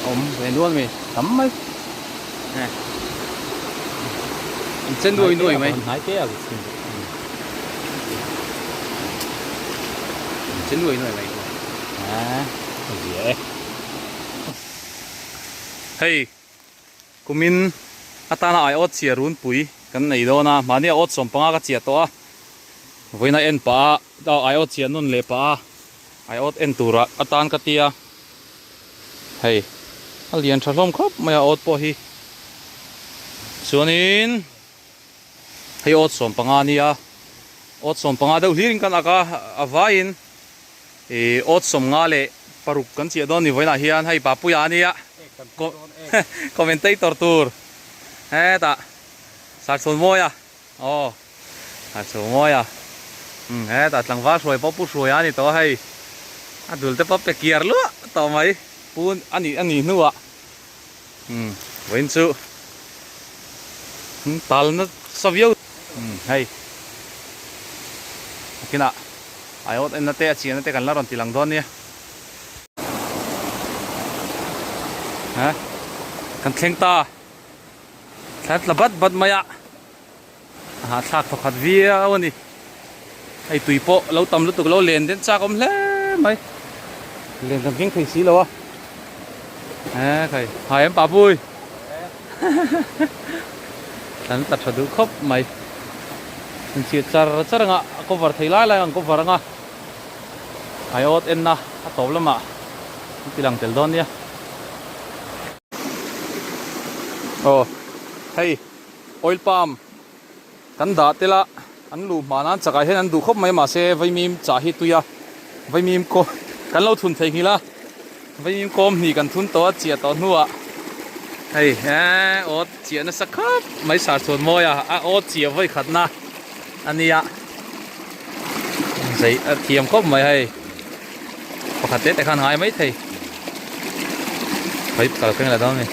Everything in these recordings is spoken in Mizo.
Awm ve nual mai tam mai. An che nuai nuai mai. Hnai te a chhim. An che nuai nuai mai. A zia e. Hei kumin atana ai awt chhia runpui kan nei dawn a mahni a awt sawmpanga ka chhia tawh a vawiin a en pah a ai awt chhia nawn leh pah a ai awt en turah atan ka tia. Hei a lian tha hlawm khawp mai a awt pawh hi chuanin hei awt 15 ania awt 15 deuh hlirin kan ak a a vaiin ih awt 50 leh paruk kan chiah dawn ni vawiinah hian hei Papuia ania commentator tur hetah Sarchhunmawia Aw a chu mawi a umm hetah tlangval hruai pawh pu hruai a ni tawh a hei a dul te pawh pe kiar luah tawh mai pu a nih a nih hnuah umm vawiin chu umm tal nasa viau umm hei nakinah aiawt enna te a chiahna te kan la rawn ti lang dawn nia ha kan thleng ta. Thla tla bat bat mai a, a hahthlak thawkhat viau a ni. Hei tui pawh lo tam lutuk lo len den chak awm hle mai. Len kan keng thei si lo a. He khai hai em Papui. Kan tla tha duh khawp mai. Inchhir char char anga a cover thei lai lai ang cover anga aiawt enna a tawp lamah an ti lang tel dawn nia. Aw hei oil palm kan dah tel a an luh hma nan chakah hian an duh khawp mai mahse vaimim chah hi tui a vaimim kaw kan lo thun thei nghilh a vaimim kawm hnih kan thun tawh a chiah tawh hnuah hei eee aw chiah nasa khawp mai sar chhuan mawi a a aw chiah vawi khatna a nia zei a thiam khawp mai hei. Pakhat te te khan ngai mai thei. Khawi kal keng la dawn mi.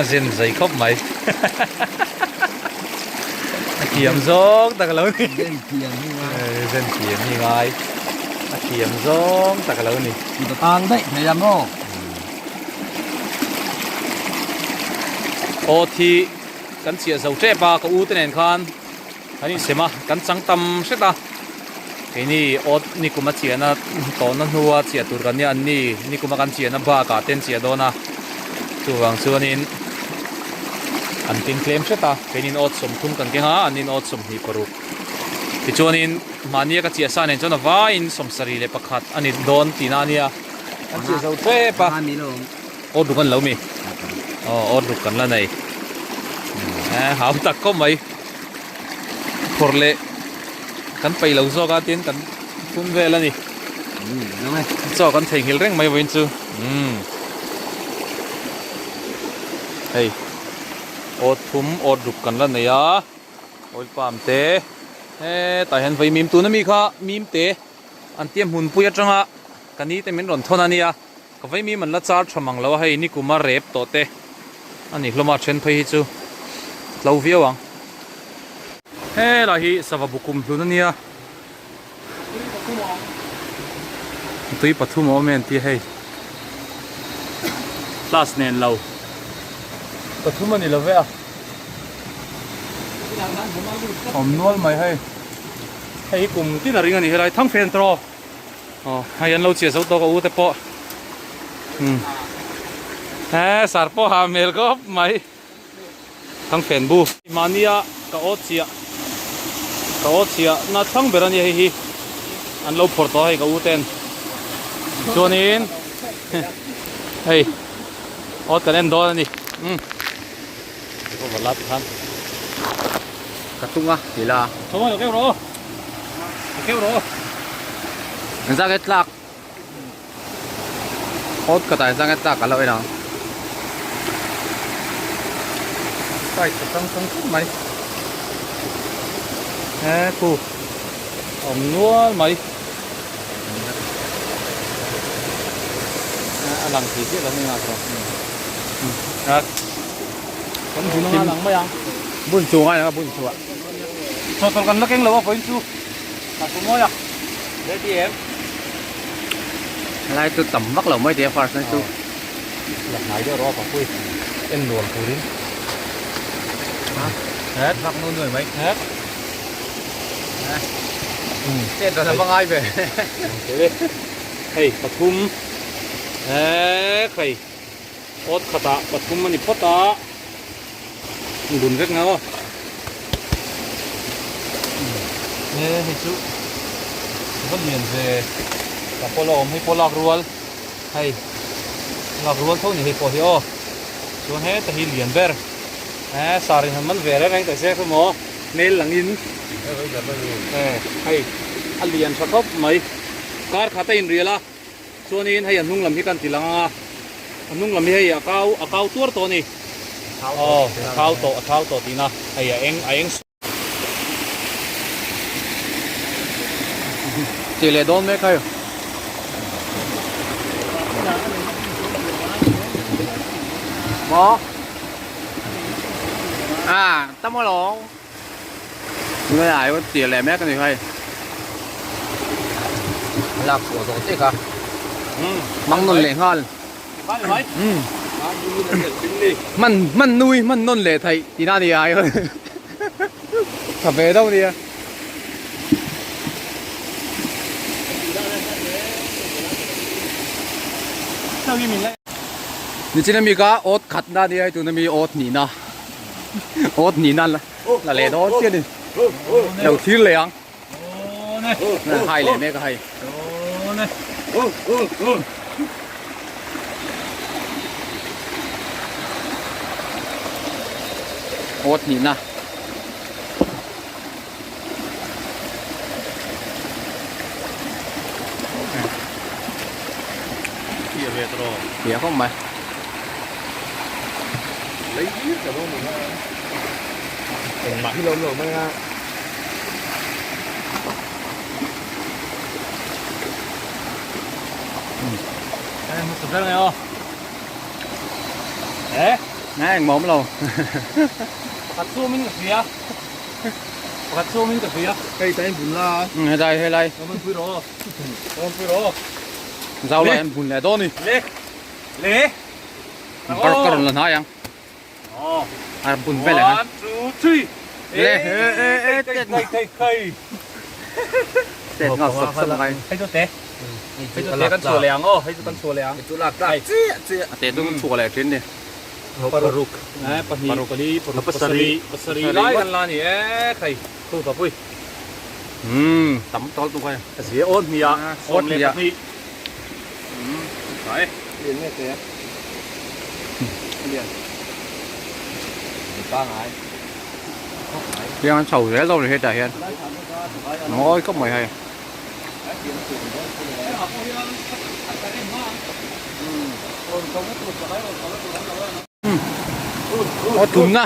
A zen zai khawp mai. A thiam zawng tak alo ni. Zen thiam hi ngai. Zen thiam hi ngai. A thiam zawng tak alo ni. Kut a tang daih thei ang aw. Aw thi kan chhiah zo tep a ka u te nen khan. Kan insem a, kan chang tam hret a, keini awt nikuma chiahna tawhna hnua chiah tur kan nia, anni nikuma kan chiahna bakah te an chiah dawn a, chuvang chuanin an tin tlem hret a, keinin awt 30 kan keng a, annin awt 26. Tichuanin mahnia ka chiah sa nen chuan a vaiin 71 a ni dawn tihna a nia, an chiah zo tep a, awt ruk an lo mi? Aw awt ruk kan la nei, hau tak khawp mai. Phawrh leh kan peih lo zawk a tin kan phun vel a ni. Chaw kan theihnghilh reng mai vawiin chu. Hei awt thum awt ruk kan la nei a oil palm te hetah hian vaimim tuna mi kha mim te an tia hmunpui atanga ka ni te min rawn thawn a nia ka vaimim an la char tha mang lo a hei nikuma rep tawh te a ni hlawm a then phei hi chu tlo viau ang helai hi sava bu kum hlun a nia tui pathum a awm e an tia hei class nen lo pathum a ni lo ve a awm nual mai hei hei hi kum tin a ring a ni helai thangfen tawh. Aw hei an lo chiah zo tawk a u te pawh umm he sar pawh ha hmel khawp mai thangfen bu. Mahnia ka aw chiah ka aw chiah na thlang ber a nia hei hi an lo phawrh tawh a hei ka u ten chuanin hei awt kan en dawn a ni umm. Ka tung a ti la. Tho lo keuh rawh. Lo keuh rawh. Engzah nge tlak Awt khatah engzah nge tlak a lo en ang. Side ka chang chang khawp mai. He khu awm nual mai. A lang thei chiah lo hei a. Kan bun anga lang mai ang. Bun chu ngai ang a bun chu a. Chawtawlh kan la keng lo a vawiin chu. Ka chu mawi a. Ready em? Helai chu tam vak lo mai tia first na chu. La hnai deuh rawh a pui en nuam turin. Het vak nu nuai mai. Het. Chet ran a va ngai ve. Hei pathum hei awt khatah pathum a ni phawt a. Bun vek nga aw. He hei chu va lian ve ka pawh la awm hei pawh lak rual hei lak rual tho ni hei pawh hi aw chuan heta hi lian ber he sar in han man ve reng reng teh se maw hmel lang in hei a lian tha khawp mai kar khat a inrial a chuanin hei a hnung lam hi kan ti lang ang a a hnung lam hi hei a kau a kau tuar tawh a ni aw a thau tawh a thau tawh tihna hei a eng a eng Tih leh dawn mek hei. Maw? À, tao mua lộn. Người ai có tỉa lẹ mek a ni hei. Lak chhuah zawh chiah kha. Mang nawn leh nghal. Man man nui man nawn leh theih tihna a ni ai. Tha ve deuh nia. Nichin ami kha awt khatna a nia hei tuna mi awt hnihna awt hnihna la leh dawn chiah a ni lo thlir leh ang hai leh mek a hei. Awt hnihna. Fiah khawp mai. Engmah hi lo awm lo mai a. Nè engmah awm lo. Pakhat chu awmin ka hria. Pakhat chu awmin ka hria. Hei tain bun la. Helai helai. Awm pui rawh. Awm pui rawh. Zau lai an bun leh dawn ni. Le. Le. Bar ka rawn la hnai ang. A bun vel ang. 1 2 3. Le. E e e thei thei thei. Tet ngak sap sap ngai. Hei chu te. Hei chu te kan chhuah leh ang aw. Hei chu kan chhuah leh ang. Hei chu lak tlak chiah chiah. A te chu kan chhuah leh thin ni. Paruk. Pahnih pali paruk pasarih pasarih lai kan la ni e khai khu ka pui. Umm tam tawlh tuk hei. A zia awn hnih a 12. Umm tha e. Lian nge te. Lian. Pangai. Tiang an chho zel dawn a ni hetah hian. Mawi khawp mai hei. Aw thumna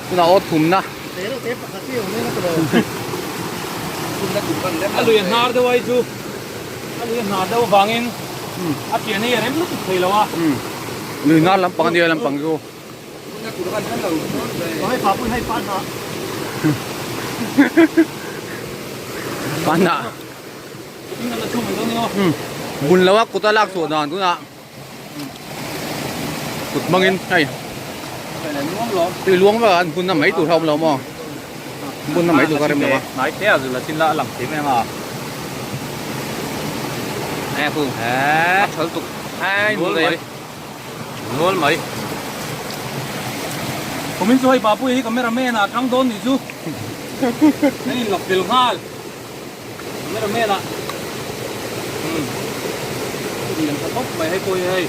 tunah aw thumna a lui a hnar deuh ai chu a lui a hnar deuh avangin a pian hi a rem lutuk thei lo a lui hnar lampang a nia lampang chu Panah bun lo a kut a lak chhuah dan tunah kut hmangin hei tui luang vek a an bunna mai tur a awm lo maw bunna mai tur kha rem lo a. Hnai te a zul a chin la a lang thei mai ang a. Nge khu a thal tuk ai nual mai nual mai kumin chu hei Papuia hi cameraman ah tang dawn nih chu an in lawk tel nghal. Cameraman ah umm lian tha khawp mai hei pawh hi hei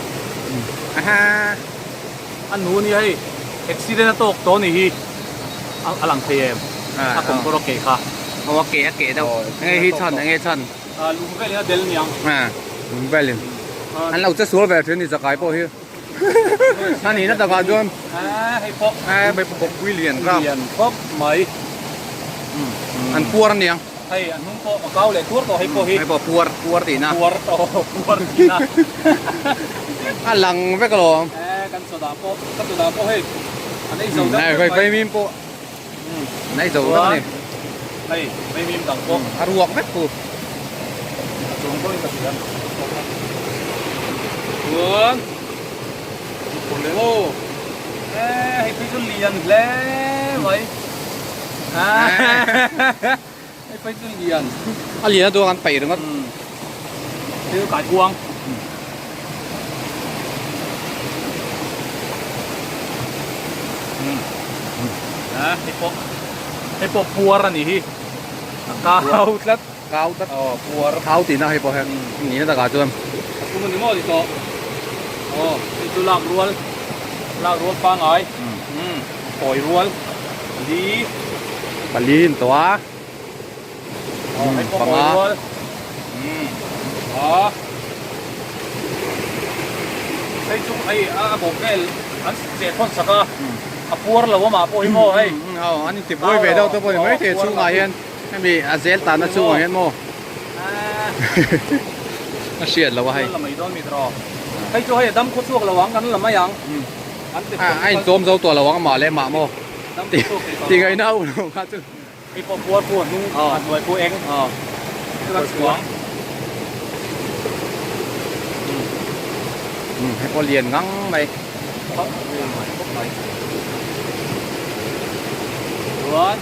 a nu nia hei accident a tawk tawh nih hi a lang thei em a kawmkawr a keh kha aw a keh a keh deuh enge hi chhan enge chhan lung velin a del niang lung velin an lo che sual ve thin ni chakai pawh hi a nihna takah chuan hei pawh hei pawh pui lian kha lian khawp mai an puar aniang hei an hnung pawh a kau leh tuar tawh hei pawh hi hei pawh puar puar tihna puar tawh puar tihna a lang vek alawm kan chawdah pawh ka chawdah pawh hei an ei zo deuh hei vaimim pawh an ei zo vek a ni hei vaimim dang pawh a ruak vek pu a chuang pawhin. ka hria. Chuan phur leh maw? E hei phei chu lian hle mai. Hei phei chu lian. A lian a duang an paih ringawt. Hei chu kaikuang. Hei pawh hei pawh puar a nih hi. A kau tlat. Kau tlat. Aw puar. Kau tihna hei pawh hian nihna takah chuan. A tum a ni maw ti tawh. Aw hei chu lak rual lak rual pangai. Kawi rual li. Pali in tawh a. Aw hei pawh kawi rual. A. Hei chu hei a bawk vel an che thawn sak a. A puar lo amah pawh hi maw hei. Aw an intibuai ve deuh te pawh ni mai thei chhungah hian hemi a zel tanna chhungah hian maw. A hriat lo a hei. La mai dawn mi tawh. Hei chu hei a dam khaw chhuak lo ang kan la mai ang. A inchawm zo tawh lo ang amah leh mah maw. Ti ngaihna a u lo kha chu. Hei pawh puar pawh a hnung a hnuai pawh eng. Chuan chhuang. Hei pawh lian ngang mai. Chuan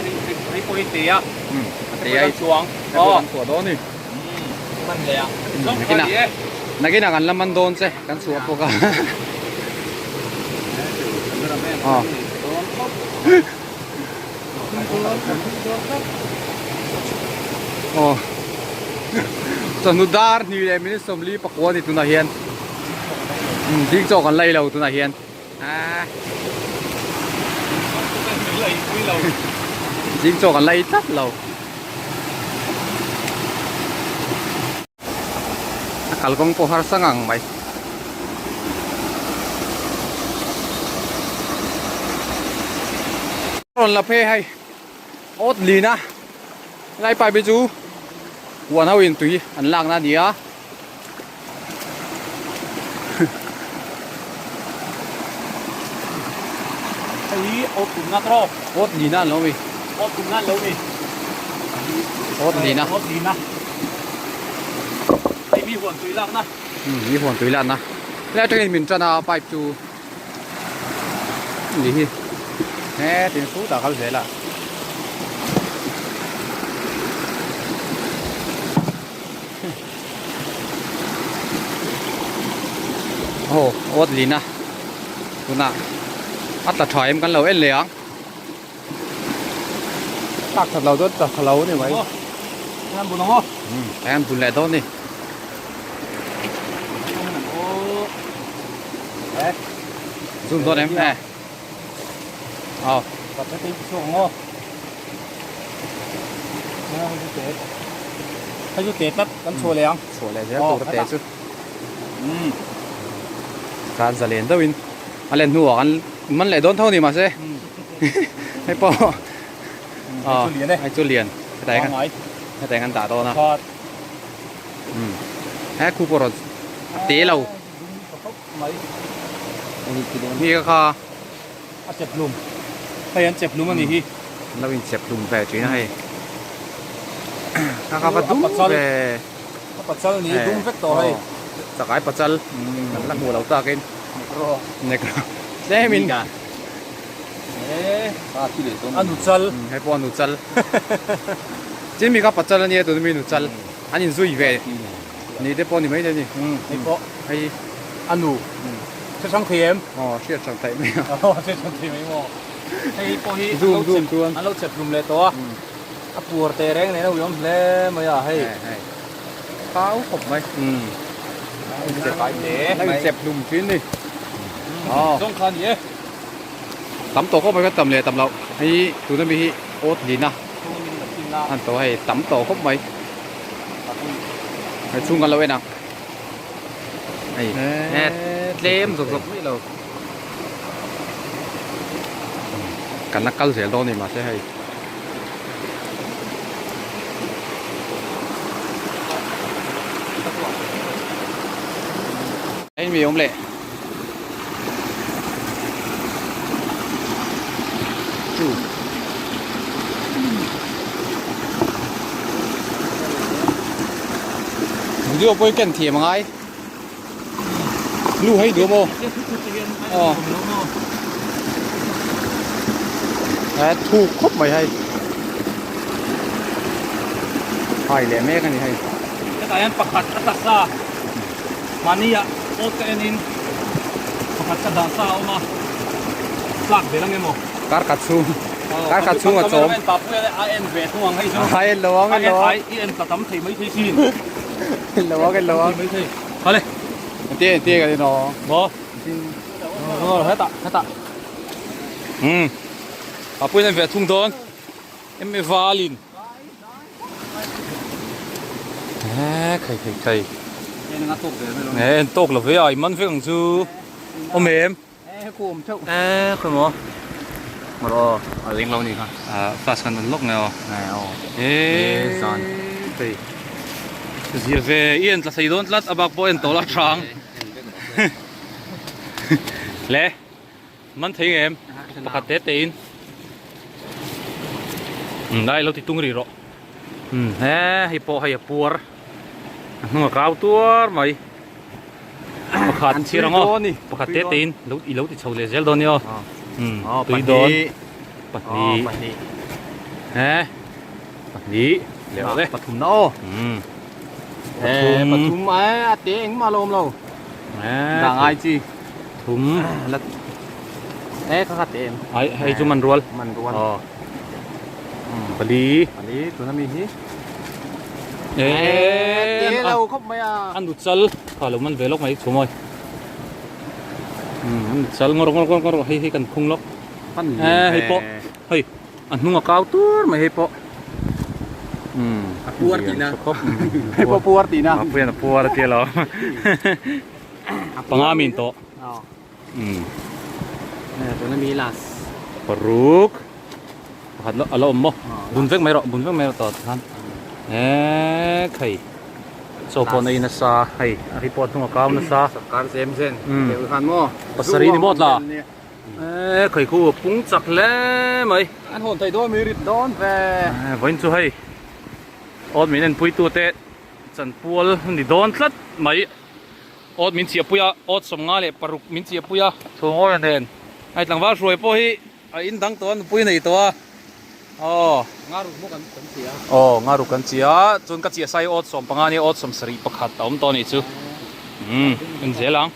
hei pawh hi te a. Te a chuang. Hei pawh kan chhuah dawn ni. Man leh a. Nakinah nakinah kan la man dawn che kan chhuah bawk a. Aw chawhnu dar hnih leh minute 40 pakua a ni tunah hian zing chaw kan lei lo tunah hian aaa zing chaw kan lei tlat lo a kalkawng pawh harsa ngang mai. Rawn la phei hei awt lin a helai pipe hi chu huan ho in tui an lak na a ni a hei hi awt tum na tawk awt lin a an lo mi awt tum na an lo mi awt lin a awt lin a hei mi huan tui lak na mi huan tui lak na helai atangin min tan a pipe chu Ni hi hetin sutah kal zel a. Aw awt lin a tunah a tla tha em kan lo en leh ang tlak that lo chuan tla tha lo a ni mai an bun leh dawn a ni. Zoom dawn em e aw hei chu te tlat kan chhuah leh ang chhuah leh zel tur a te chu khan zalen deuhin a len hnuah kan man leh dawn tho ni mahse hei pawh hei chu lian e hetah hian kan dah dawn a he khu pawh rawn a te lo Mi ka kha a chep hlum hei an chep hlum a nih hi lo in chep hlum ve thin a hei ka kha va dum ve a pachal ni dum vek tawh hei chakai pachal kan la hmuh lo takin nekro tlemin a nu chal hei pawh a nu chal chin mi kha pachal a nia tuna mi nu chal an inzui ve Ni te pawh ni mai thei a ni. Hei pawh hei a nu hre hrang thei em? Aw hriat hrang theih mai a. Aw hriat hrang thei mai maw. Hei pawh hi zoom zoom chuan an lo chep hlum leh tawh a. A puar teh reng nen a uiawm hle mai a hei. Hei kau khawp mai. Hei chep hlum thin ni. Aw zawng kha ni e. Tam tawh khawp mai ka tam leh tam loh. Hei tuna mi hi awt lin a. An tawh hei tam tawh khawp mai. Hei chhung kan lo en ang hei he tlem zawk zawk mai lo kan la kal zel dawn a ni mahse hei hei mi awm leh chu. Video pawh hi ken thiam a ngai. Lu hei duh maw? Aw. He thuk khawp mai hei. Hai leh mek a ni hei. Hetah hian pakhat a taksa mahni ah awt ka en in pakhat ka dah sa a awm a tlak vel ang emaw. Kar khat chhung kar khat chhung a chawm. A en ve thung ang hei chu. A en lo ang en lo ang. I en ta tam thei mai thei sin. En lo ang en lo ang. Hale. Entir entir ka ni no. Maw. Hetah hetah. Um. Apuin en ve thung dawn. Em e valin. Eh khai khai khai. En tawk lo ve a i man vek ang chu. Awm em? Eh khu awm theuh. Eh khawi maw? Maw aw a eng lo ni kha. Ah flash khan an lock nge aw. Eh aw. Eh zan. Hei. Zia ve i en tla thei dawn tlat a bak pawh en tawh la hrang. Le man thei nge em pakhat te te in. Um lai lo ti tung ri rawh. Um he hei pawh hei a puar. A hnung a kau tuar mai. Pakhat chhir ang aw pakhat te te in lo i lo ti chho leh zel dawn nia aw tui dawn pahnih he pahnih leh awk e pathum na aw pathum e a te engmah lo awm lo dah ngai chi thum e kha kha te em ai hei chu man rual man rual pali pali tuna mi hi Eee lo khawp mai a. A nu chal kha lo man ve lawk mai chhumawi. Umm a nu chal ngawr ngawr ngawr ngawr hei hei kan phung lawk. Eee hei pawh hei a hnung a kau tur mai hei pawh. Umm a puar tihna. Hei pawh puar tihna. A puian a puar a tia lo. Panga min tawh. Umm. Tuna mi last. Paruk. Pakhat lo a la awm maw? Bun vek mai rawh, bun vek mai rawh tawh tikhan. Eee khai. Chaw pawh na in nasa hei a ri pawh a hnung a kau nasa. Sarkar zem zen deuh khan maw? Pasarih ni maw tla? Eee khai khu a pung chak hle mai. An hawn thei dawn mi rit dawn ve. Eee vawiin chu hei awt min enpui tu te chanpual ni dawn tlat mai. Awt min chiahpui a, awt 56 min chiahpui a. Chhungawi a nen. Hei tlangval hruai pawh hi a in dang tawh a, nupui nei tawh a. Aw. Ngaruk maw kan kan chiah a. Aw, ngaruk kan chiah a. Chuan ka chiah sai awt 15 nia awt 71 a awm tawh a nih chu. Umm, en zel ang.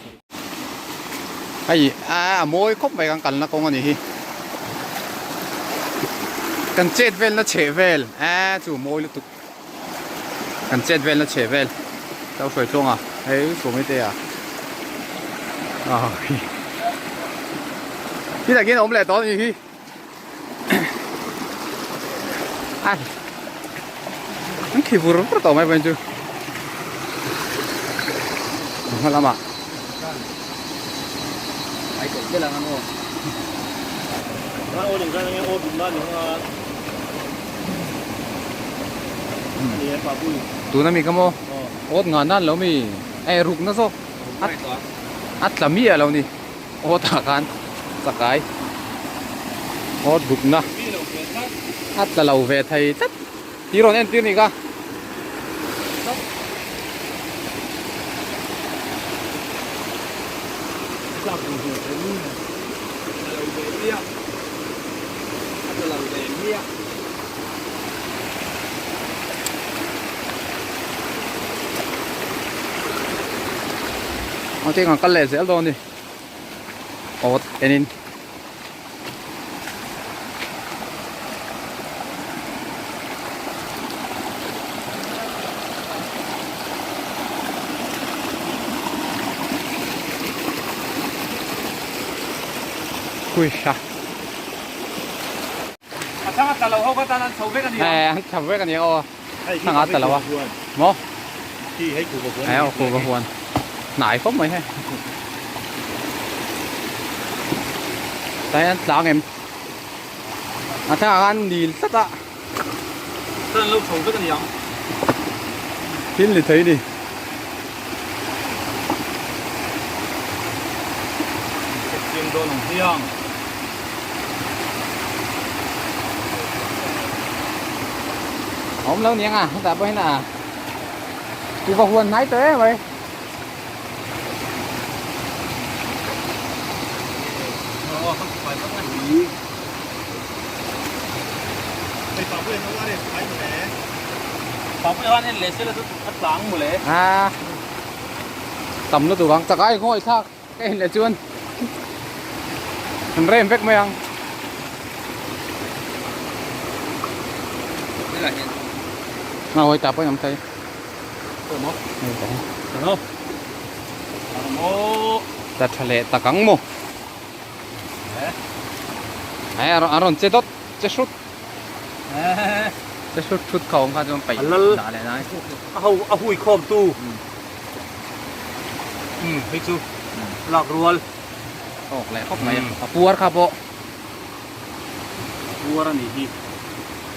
Hei a mawi khawp mai kan kalna kawng a nih hi. Kan chet velna chheh vel a chu mawi lutuk. Kan chet velna chheh vel lo hruai tluang a hei sawmi te a ah khi khi takin a awm leh tawh a nih hi a an khi vur vur tawh mai pawhin chu hma lamah Tuna mi ka maw awt ngah nan lo mi eh ruk na zawk a tla miah lo ni awt ah khan chakai awt ruk na a tla lo ve thei tlat tih rawn entir ni ka. Ang teng ang kal leh zel dawn ni awt enin Hui ha. A chhang a tla lo ho kha tan an chho vek a ni ang. An chho vek a ni aw. Chhang a tla lo a. Maw? Khi hei kuhva huan. Hei kuhva huan. Hnai khawp mai hei. Tah hian tlang em? A thlangah khan nil tlat a. Chuan an lo chho vek a ni ang. Thil ni thei ni. Chiang dawn ang hiang. Awm lo niang a, hetah pawh hian a. Kuhva huan hnai tawh em mai. A tam lutuk ang chakai khawi thlak ka en leh chuan an rem vek mai ang. Ngawi tah pawhin awm thei. Ta tha leh tak ang maw. Hei a rawn che dawt che hrut. Che hrut hrut kha awm kha chuan paih dah leh nai. A ho a hui khawm tu. Um hei chu lak rual. Awk leh khawp mai a puar kha pawh. A puar a nih hi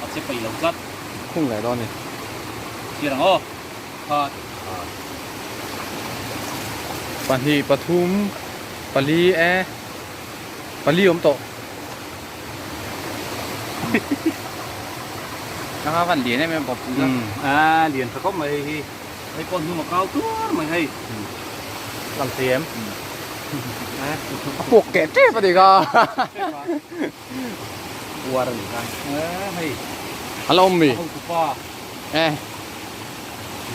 a che paih lo tlat. Khung leh dawn a ni. Thlir ang aw. Khat. Pahnih pathum pali e pali awm tawh. Nanga van lian em em bawk pui a. A lian tha khawp mai hei hi. Hei pawh hnung a kau tur mai hei. Lang thei em? A puak keh tep a ni kha. Puar a ni kha. Hei. A la awm mi? A hotupa. E.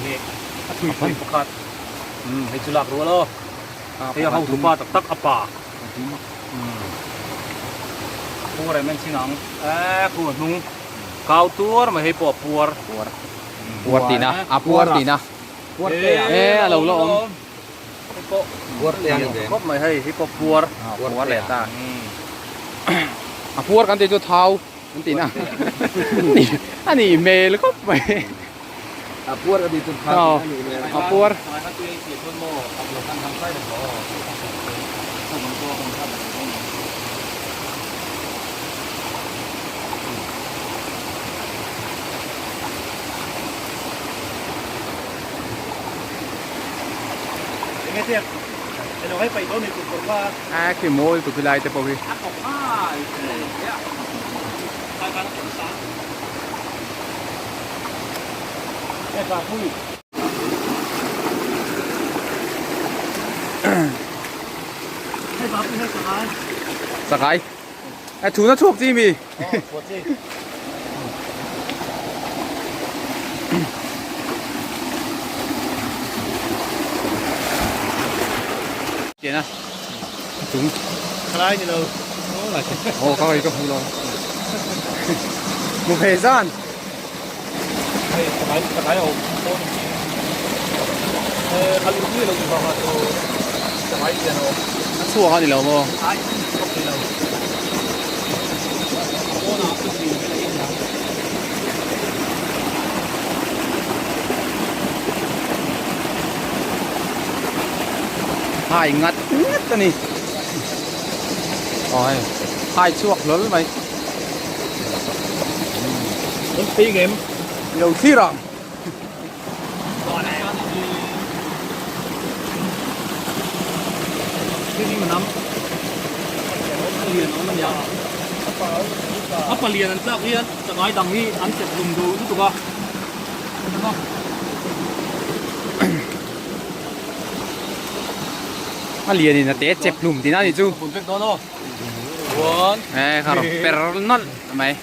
Leh a thui thui pakhat. Hei chu lak rual aw. Hei a hotupa tak tak a pa. Puar em en ching ang. E khu a hnung. Kau tuar mai hei pawh a puar. Puar. Puar tihna. A puar tihna. Puar te a. E a lo la awm. Hei pawh puar te a ni ve khawp mai hei hei pawh puar. Puar leh ta. A puar kan tih chu thau an tihna. A nih hmel khawp mai. A puar kan tih chu thau a nih hmel. A puar. A khi mawi tuk lai te pawh hi. Sakai. A thu na chhuak chi mi. Tiền à? Chúng. Khalai ni lo. Ồ, các bạn có hmu lo. Một thời gian. Hei, sakai sakai ho. Eh, khalu ni lo ni ba to. Sakai lian ho. A chhuak a ni lo maw? Ai, chhuak ni lo. Pawnah a zin vel a in ang. Hai ngat ngat a ni. Aw hei, hai chhuak hlawl mai. Kan phei ngem. Lo thlir ang. A palian an tlak hian changai dang hi an chep hlum duh lutuk a. A lian in a te chep hlum tihna a nih chu. E kha rawn per nawlh mai.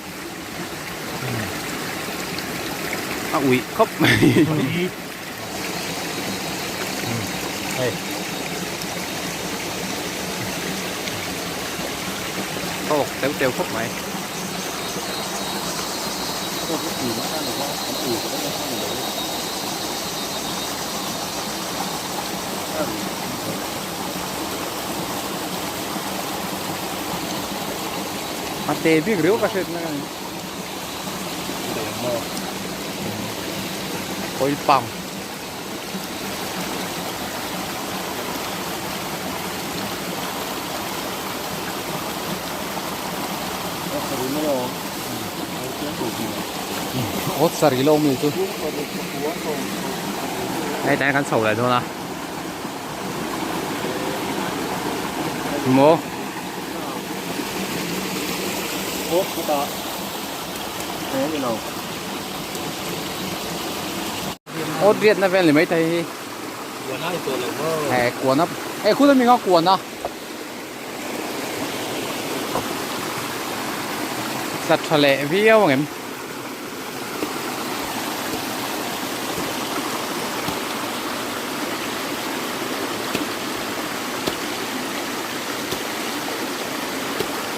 A uih khawp mai. A awk teuh teuh khawp mai. A te bik riau ka hriat mai a ni. Oil palm. Awt sarih lo mi chu. Hei tlai kan chho leh dawn a. Maw. Awt riatna vel ni maithei hi. He kuana e khuna minga kuana. Tla tha leh viau ang em.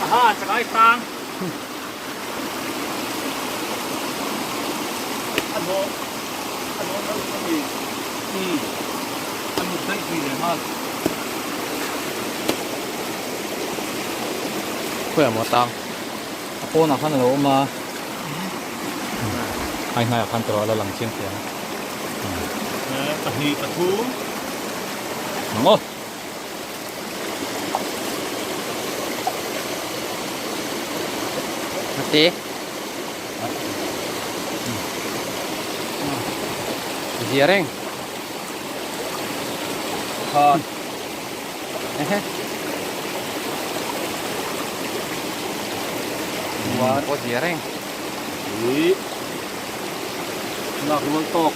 Aha, chakai tang. Khawiah maw tang a pawnah khan a lo awm a hai hnaiah khan tawrh a la lang chiang thei ang ang aw. Te. Zia reng. Khan. Ehe. Chuan. Aw zia reng. Ih. Lak rual tawk.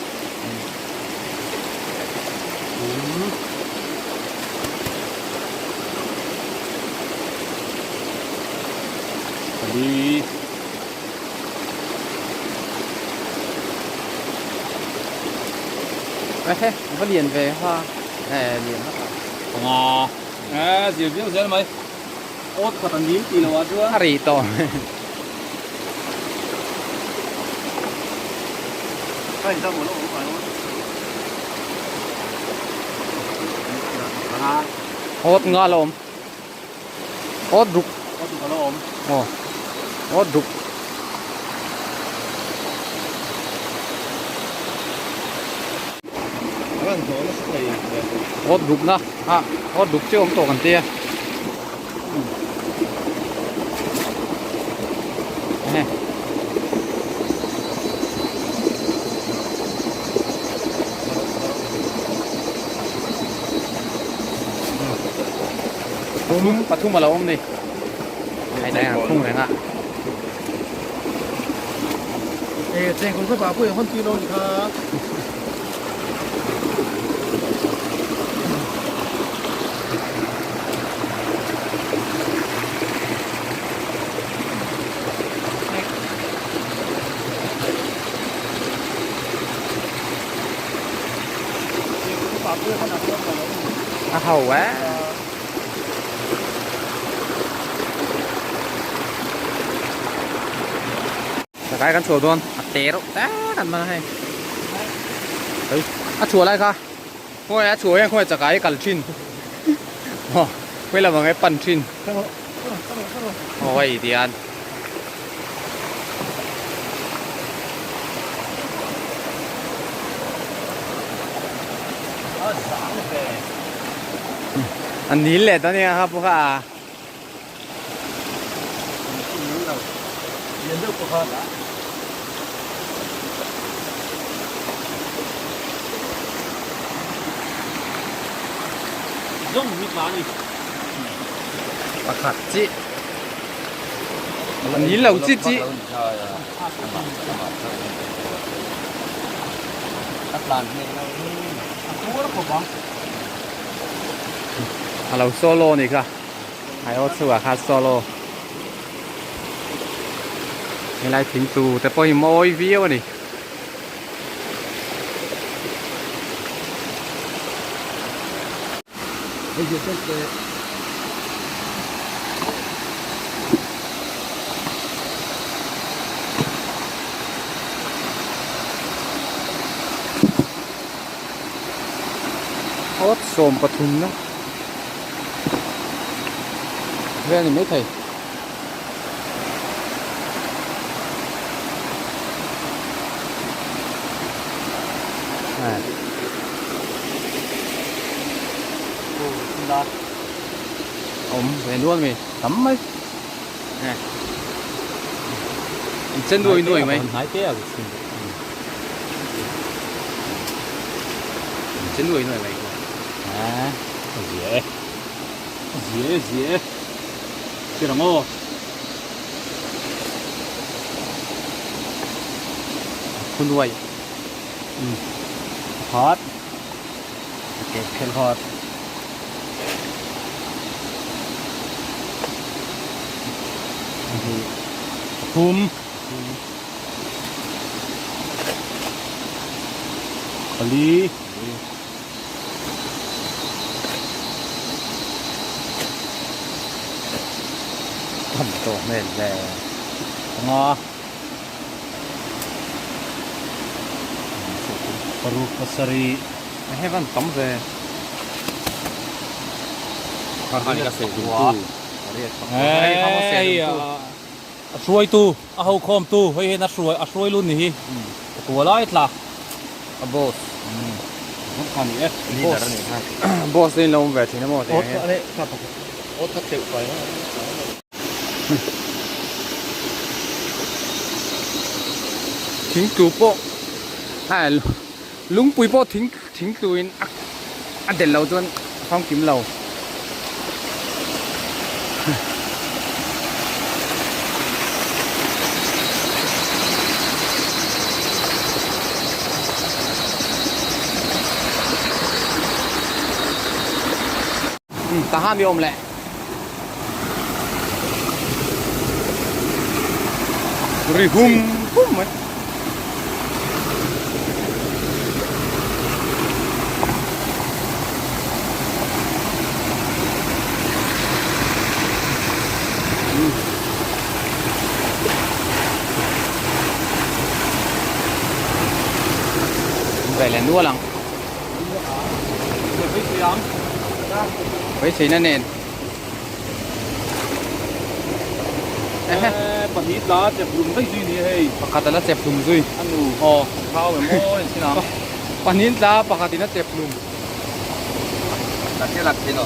Pali. Ehe, va lian ve ha. E lian ha. Panga. E zir viau zel mai. Awt khat an dim tih loh ah chuan. A ri tawh. Awt nga la awm. Awt ruk. Awt ruk a la awm. Aw. Awt ruk. Awt ruk na. A awt ruk chiah awm tawh kan tia. Pathum pathum a lo awm ni. Hei dai ang khung reng a. E cheng kawng kha pa pawh hawn ti lo ni kha. A ho quá. Cái kan chhuah dawn a te reuh tak an man a hei. A chhuah lai kha khawi a chhuah hian khawi chakai kal thin aw khawi lam ang e pan thin aw hei tihian. A nil leh ta nia kha pawh kha a. Pakhat chi a nil lo chi chi. A lo solo a nih kha. Ai aw chhuah kha solo helai thing tu te pawh hi mawi viau a ni. Awt 13 na. Vel ni mai thei. Awm ve nual mai tam mai. An chen nuai nuai mai. An chen nuai nuai mai. Zia e. Zia e zia e. Thlir ang aw. Khunuai. Pakhat okay phel hawt pahnih pathum pali Tham tawh hmel hle anga paruk pasarih hei van tam ve hei a hruaitu a ho khawmtu hei hian a hruai a hruai lut ni hi pakua lai tla a boss kha ni e boss boss te in lo awm ve thin a maw tih hian awt kha tleuh fai thing tlu pawh a lungpui pawh thing thing tlu in a delh loh chuan a famkim lo. Taha mi awm leh. Ri hum hum mai. Về là nua lăng. Beiseina nen. Pahnih tla chep hlum daih zui ni hei. Pakhat ala chep hlum zui. A nu. Aw thau em aw in sin ang. Pahnih tla pakhat in a chep hlum. Ka hre lak thei lo.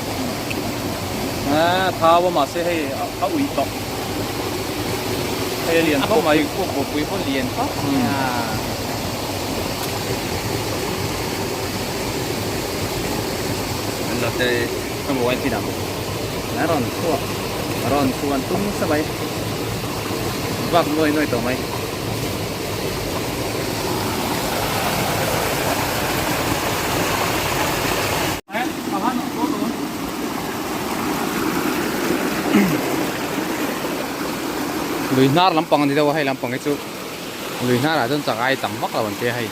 Thau a mahse hei a uih tawh. Hei a lian khawp mai. A bawpui pawh lian khawp mai a. An lo te ka hmu en chin ang. A rawn chhuak a rawn chhuan tum sa mai. Vak nuai nuai tawh mai. Lui hnar lampang a ni deuh a hei lampang hi chu lui hnarah chuan chakai tam vak lo an tia hei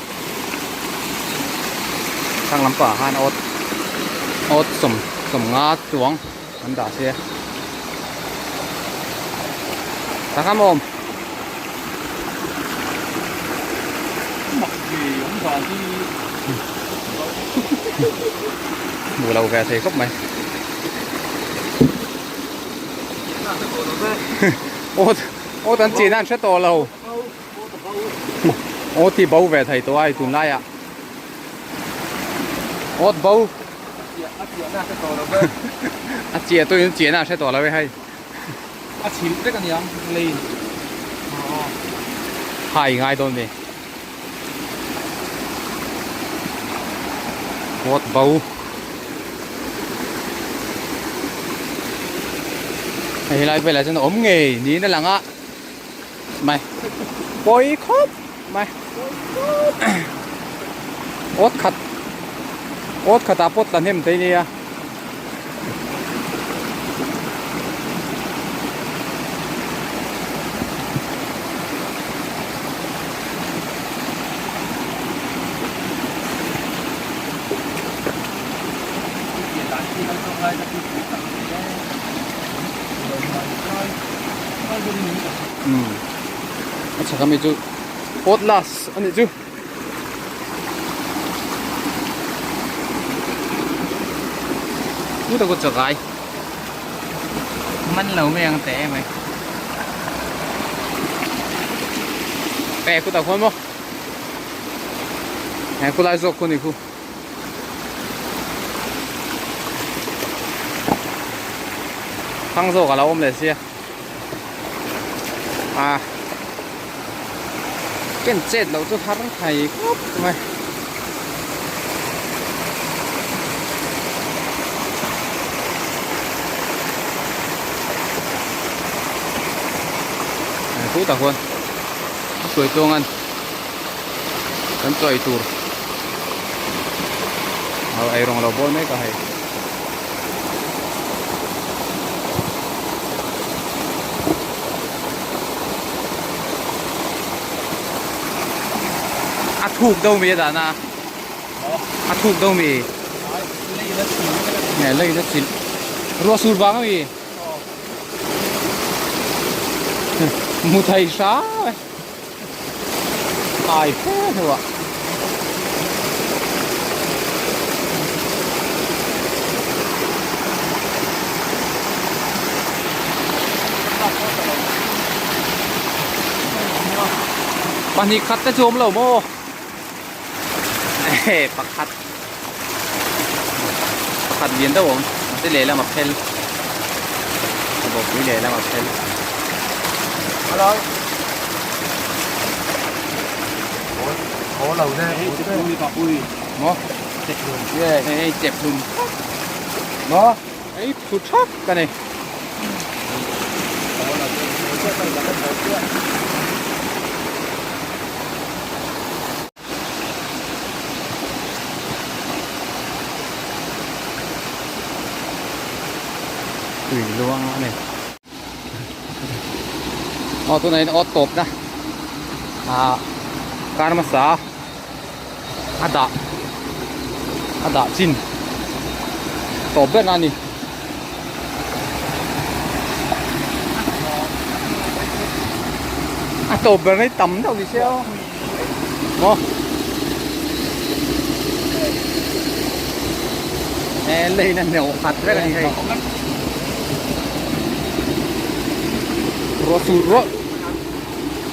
thlang lampangah khan awt awt sawm sawm nga chuang an dah sia tak a maw Hmuh lo ve thei khawp mai. Aw aw tan chin an hre tawh lo. Aw ti bo ve thei tawh a hei tunlaiah. Aw bo. A chiah tuin chiahna a hre tawh lo e hei. A chhilh vek a niang lei Hai ngai dawn ni. Awt bo. Hei helai velah chuan a awm ngei niin a lang a. Mai. Pawi khawp mai. Awt khat. Awt khatah pawh tla hnem thei nia. A chhak ami chu awt last a nih chu. Chu tak chu chakai man lo mai ang teh mai eh khu tak khuan maw eh khu lai zawk khu ni khu thang zawk a lo awm leh sia à ken chet loh chu har thei khawp mai khutah khuan a sawi tluang an kan chawi tur. Eirawng a lo bawl mek a hei. A thuk do mi a dahna a thuk do mi nge lei na chilh ruah sur vang ami mu thei hram e ai fe hnuah. Pahnih khat te chu awm lo maw? Ehe pakhat pakhat lian deuh awm mahse lehlam a phel a bawpui lehlam a phel. Hello. Maw? Hei chep hlum maw? Hei phu thak ka ni. Tui luang a ni. Aw tunah hian aw tawp na ah kar hmasa a dah a dah chin tawp ber na a ni. A tawp ber mai tam deuh ni se aw maw e lei na neuh khat vek a ni hei. Ruah sur ruah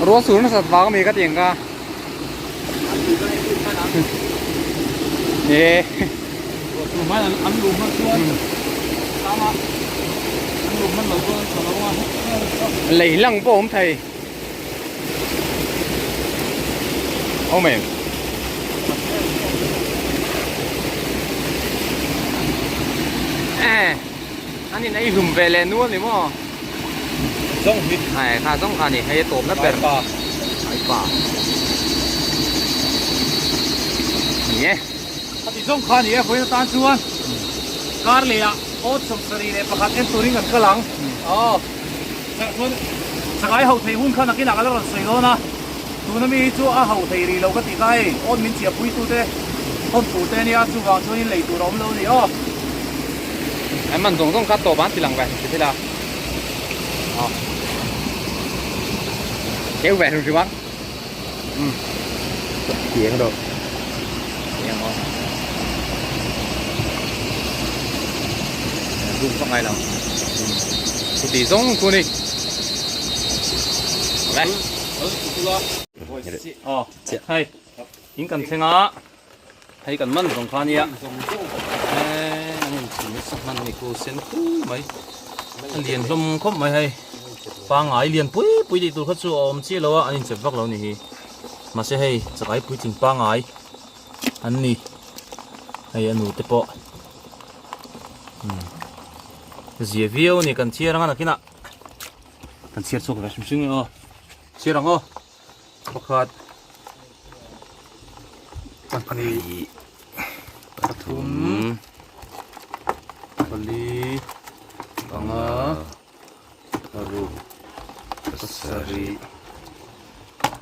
ruah sur nasat vang ami ka ti ang ka e ruah sur hmain an an luh hman chuan tama an luh hman lo chuan an tha lo a lei lang pawh awm thei awm em e An in ei hlum ve leh nual ni maw? Zawng hi. Ai kha zawng kha ni hei a tawp na ber. Pa. Ai pa. Ni e. A ti zawng kha ni e vawiin atan chuan kar leh ah awt 71 en turin kan kal ang. Aw. Chuan chakai ho thei hun kha nakinah ka la rawn sawi dawn a. Tuna mi hi chu a ho thei rih lo ka ti kha hei awt min chiahpui tute hawn tur te ania chuvang chuanin lei tur a awm lo a ni aw. An man zawng zawng kha tawp an ti lang ve hrim thil a. Aw. Keu ve hrim hrim a. Um. Tiang rawh. Tiang aw. Zoom vak ngai lo. Chuti zawng chu ni. Awle. Aw. Hei. In kan thleng a. Hei kan man zawng kha nia. Eee an inchhung nasa hman a ni khu sen khu mai. A lian hlawm khawp mai hei. Pangai lian pui pui tih tur kha chu a awm chiah lo a an inchep vak lo ni hi. Mahse hei chakai puitling pangai an ni. Hei a nute pawh umm zia viau a ni kan chhiar anga nakinah kan chhiar chhuak ve hrim hrim nge aw. Chhiar ang aw. Pakhat pahnih pathum pali panga paruk pasarih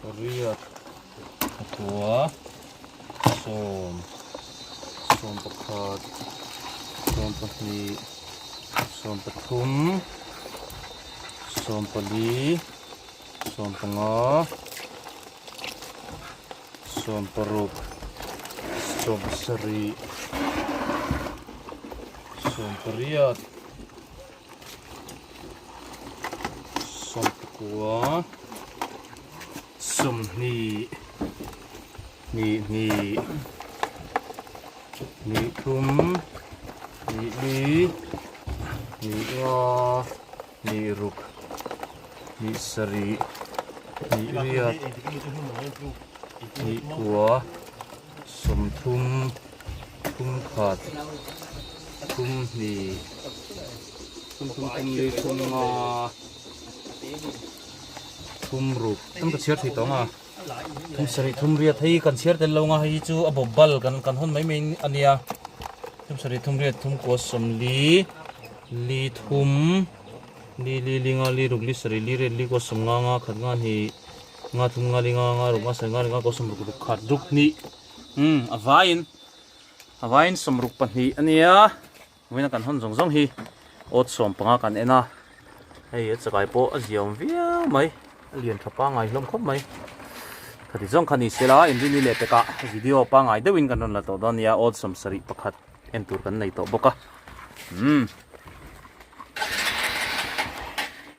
pariat pakua sawm sawm pakhat sawm pahnih sawm pathum sawm pali. 15 16 18 19 20 22 23 24 24 Hnih sarih, hnih riat, hnih kua, 30, 31, 32, 33, 34, 36 Tam ka chhiar thei tawng a, 36, 38 hei kan chhiar tel lo nga hei hi chu a bawp bal kan kan hawn mai mai a nia. Thum sarih thum riat thum kua sawmli li thum li li li nga li ruk li sarih li riat li kua sawm nga nga khat nga hnih nga thum nga li nga nga ruk nga sarih nga li nga kua sawm ruk ruk khat ruk hnih umm a vaiin a vaiin sawm ruk pahnih a nia vawiin a kan hawn zawng zawng hi awt 15 kan en a hei a chakai pawh a ziaawm viau mai a lian tha pangai hlawm khawp mai khati zawng kha ni sela inrini leh pekah video pangai deuhin kan rawn la tawh dawn nia awt 71 en tur kan nei tawh bawk a umm.